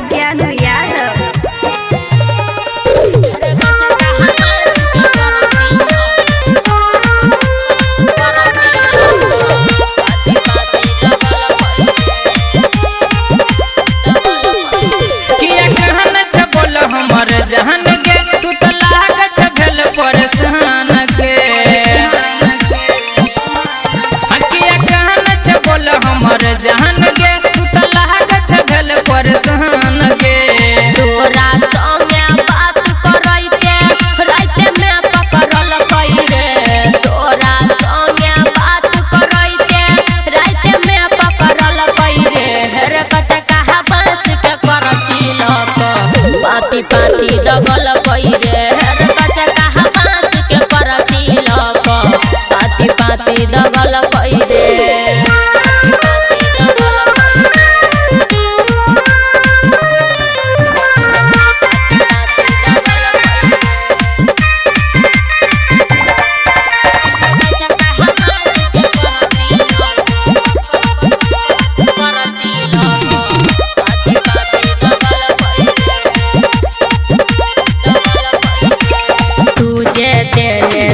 ज्ञानू यादव। किया कहन छ बोल हमर जहन गे, तू तो लाग छ भेल परेशान गे। किया कहन छ बोल हमर जहन गे, तू तो लाग छ भेल परेशान गे। तोरा संगे बात करैते राते में पकड़ल रे, तोरा संगे बात करैते राते में पकड़ल रे। हेर कचका बांस के करची लक पाती पाती दगल रे। हेर कचका बांस के करची लक पाती पाती दगल रे।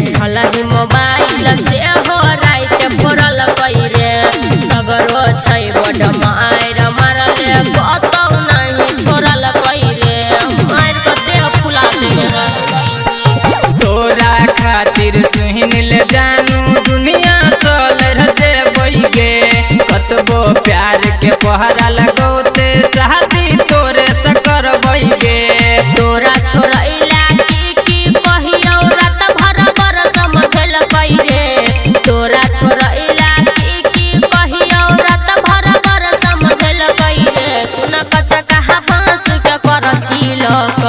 छलही मोबाइल से हो रात फोड़ल रे, सगरो छै बड मार मारल कतौ नहीं छोड़ल रे। मार के देह फुला दे। तोरा खातिर सुहिन ले जानू दुनिया चल रजेबै गे, कतबो प्यार के पहरा लगौते शादी तोरे से करबै गे। तोरा छोड़ैला की की कहियौ रात भर बर समझल रे, तोरा छोड़ैला की की कहियौ रात भर बर समझल रे। सुन कचका बांस के करची लक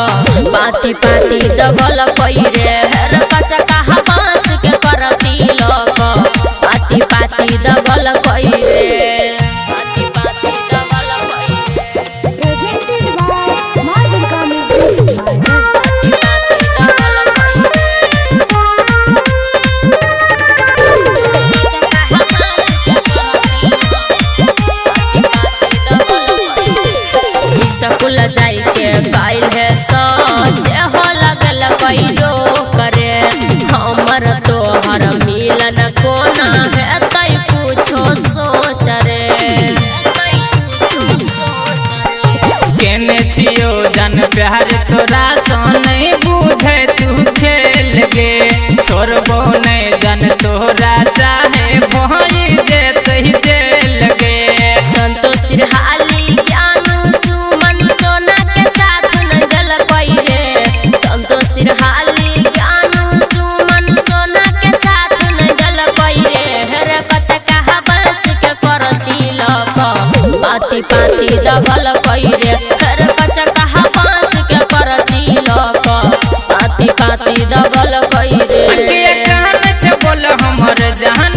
पाती पाती दगल रे। हेर कचका बांस के करची लक पाती पाती दगल रे। पाती पाती दगल रे। Presented by Maa Durga music. School जाई के काइल है से हो लगल कहियो करे, हमर तोहर मिलन कोना है तै कुछो सोच रे। केने छियो जन प्यार तोरा सो नहीं बुझे तू खेल गे, छोड़बो नहीं जन तोरा चाहे भई जेतै जेल गे। संतोष सिरहाली ज्ञान सुमन सोना के साथ न गल रे, संतोष सिरहाली ज्ञान सुमन सोना के साथ न गल रे। हेर कचका बांस के करची लक पाती पाती दगल रे। हेर कचका बांस के करची लक पाती पाती दगल रे। किया कहन छ बोल हमर जहन